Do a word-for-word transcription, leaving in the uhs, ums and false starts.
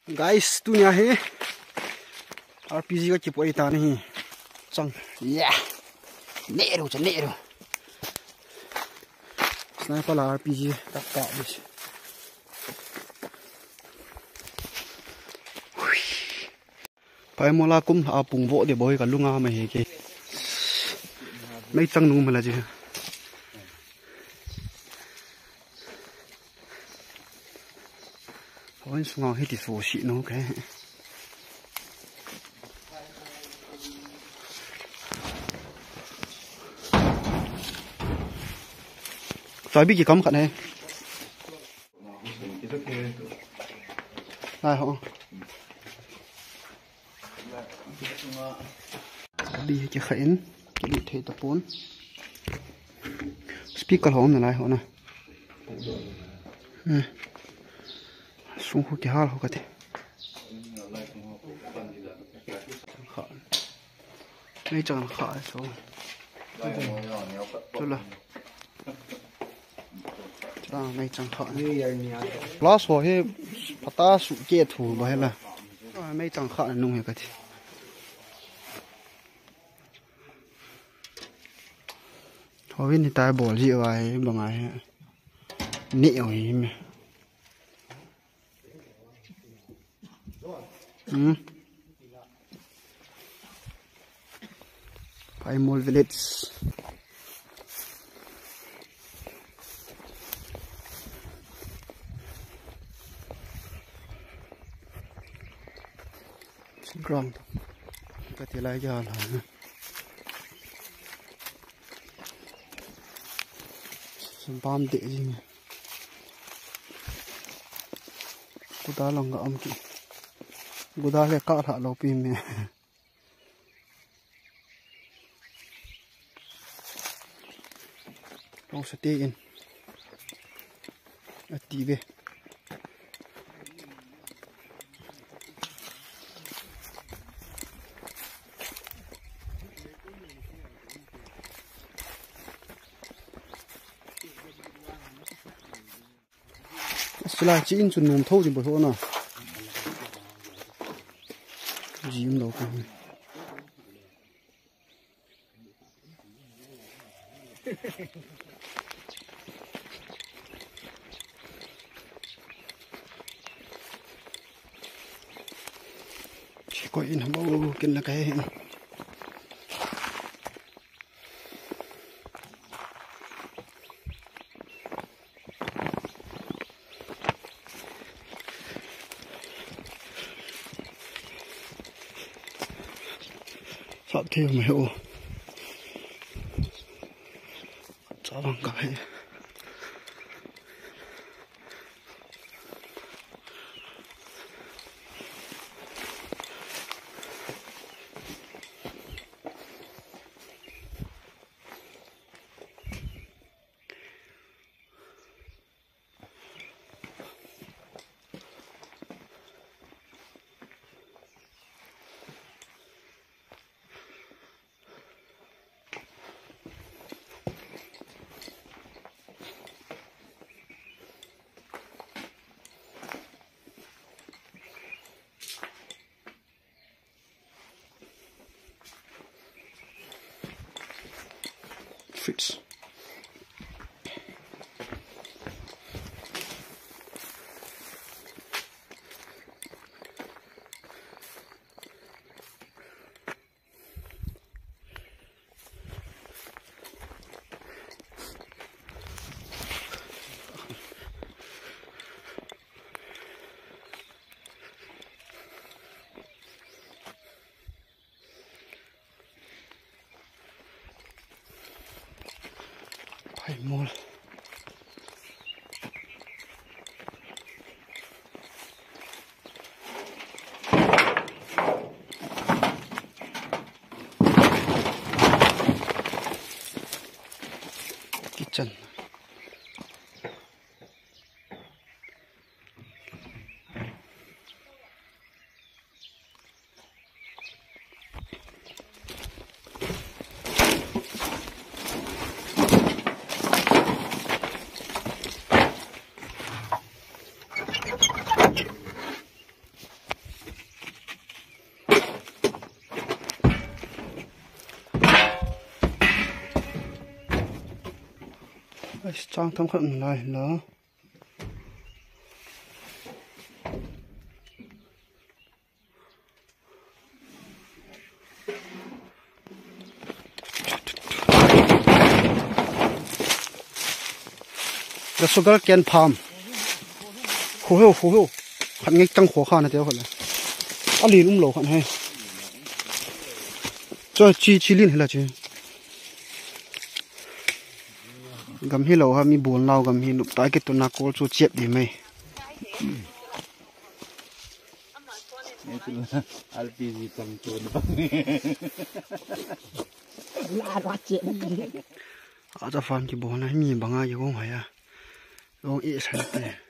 Guys, tunia hi R P G ka kipoi ta ni hi. Chang. Yeah. Neru cha neru. Sniper la R P G tak tak dis. Paimola kum a pung vo de boi ka lunga ma he ke. Mei chang nung ma la ji. Hoi sunga hiti so si no ke. Chabi ki kam khat ne. Lai ho. Chabi ki kha in, ki lut thei tapon. Speaker ho na lai ho na. Eh. Sung ho ki hal ho ka te. Mei chang kha so. Chula. Chula mei chang kha. Plus ho hi pata su ke thu ba hela. Mei chang kha nung he ka thi. Hovin hitai bol ji va he banga he. Ni o hi me. Hmm. Paimol Village. Ground. Ka ti lai ja la. Bam de jing. Guda long ka um ki. Guda le ka lha lo pi me. Lo sa te in. Ati be. Sila chi in chu nom tho din bol ho na. Jim lo ko. Chi ko in hamo kin la kai hin. Sap thei mai o. Chavang ka he. Fritz. Paimol. Kitchen. Chang tham khat um lai la. Ka sugar cane farm. Ho ho, ho ho. Khat ngei tang kho kha na te khat le. A lin um lo khat he. Cho chi, chi lin hi la chi. Gam hi lo ha, mi bol nau gam hi, nup tai ke tu na kol chu chep di mai. L P G tang tu na. La ra che. A cha farm ki bol na mi banga ye gong ha ya. Gong e sa te.